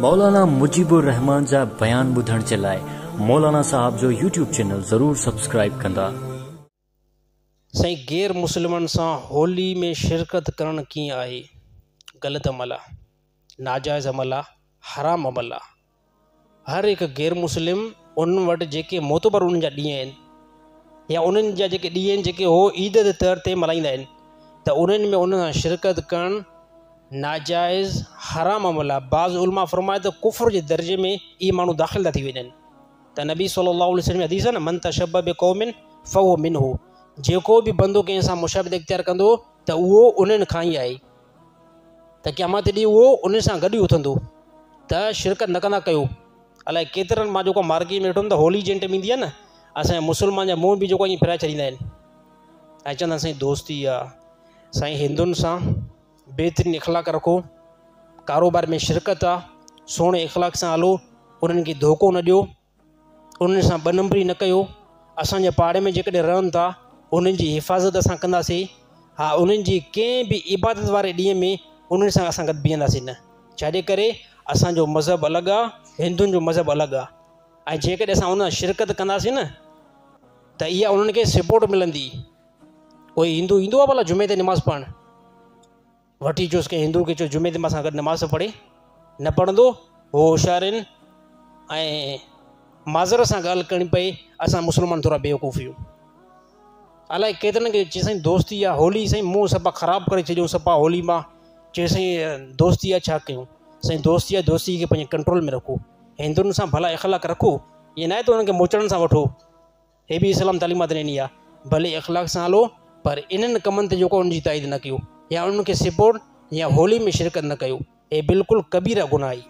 مولانا مجيب الرحمان جا بيان ٻڌڻ جي لاء مولانا صاحب جو يوٽيوب چينل ضرور سبسڪرائيب ڪندا. سائين غير مسلمن سان هولي ۾ شرڪت ڪرڻ ڪيئن آهي؟ غلط عمل آ، ناجائز عمل آ، حرام عمل آ. هر هڪ غير مسلم انهن وٽ جيڪي معتبر انهن جا ڏينهن آهن يا انهن جا جيڪي ڏينهن آهن جيڪي هو عيد جي طور تي ملهائيندا آهن ته انهن ۾ انهن سان شرڪت ڪرڻ ناجائز حرام عمل آهي. بعض علماء فرمايو ته ڪفر جي درجي ۾ اهي ماڻهو داخل ٿا ٿي وڃن ته نبي صلي الله عليه وسلم جي حديث آهي نه من تشبه بقوم فهو منه جيڪو به بندو ڪنهن سان مشابهت اختيار ڪندو ته اهو انهن کان ئي آهي. ته قيامت ڏينهن اهو انهن سان گڏ ئي اٿندو ته شرڪت نه ڪندا ڪيو. الائي ڪيترن مان جيڪو مارڪيٽ ۾ ڏٺم ته هولي جنهن ٽائيم ايندي آهي نه اسان جا مسلمان جا منهن به جيڪو ائين ڦيرائي ڇڏيندا آهن ۽ چوندا آهن سائين دوستي آ سائين هندن سان بهترين اخلاق رکو ڪاروبار ۾ شرڪت آ سهڻي اخلاق سان هلو انهن کي ڌوڪو نه ڏيو. انهن سان ٻه نمبري نه ڪيو، اسان جي پاڙي ۾ جيڪڏهن رهن ٿا انهن جي حفاظت اسان ڪنداسين، ها انهن جي ڪنهن به عبادت واري ڏينهن ۾ انهن سان اسان گڏ بيهنداسين نه، ڇاجي ڪري اسان جو مذهب الڳ آ هندن جو مذهب الڳ آ ۽ جيڪڏهن اسان انهن سان شرڪت ڪنداسين نه ته اها انهن کي سپورٽ ملندي. ڪوئي هندو ايندو آ ڀلا جمعي تي نماز پڙهڻ؟ وٺي اچوس ڪنهن هندو کي چئو جمعي تي مان سان گڏ نماز پڙهي نه پڙهندو هو هوشيار آهن ۽ معذرت سان ڳالهه ڪرڻي پئي اسان مسلمان ٿورا بيوقوف آهيون الائي ڪيترن کي چي سائين دوستي آ هولي سائين منهن صفا خراب ڪري ڇڏيو صفا هولي مان چي سائين دوستي آ ڇا ڪيون سائين دوستي آ دوستي کي پنهنجي ڪنٽرول ۾ رکو هندن سان ڀلا اخلاق رکو ائين ناهي ته انهن کي موچڙن سان وٺو هي به اسلام تعليمات ڏني آ ڀلي اخلاق سان هلو پر انهن ڪمن تي جيڪو انهن جي تائيد نه ڪيو يا انهن کي سپورٽ يا هولي ۾ شرڪت نه ڪيو هي بلڪل ڪبيره گناهه آهي.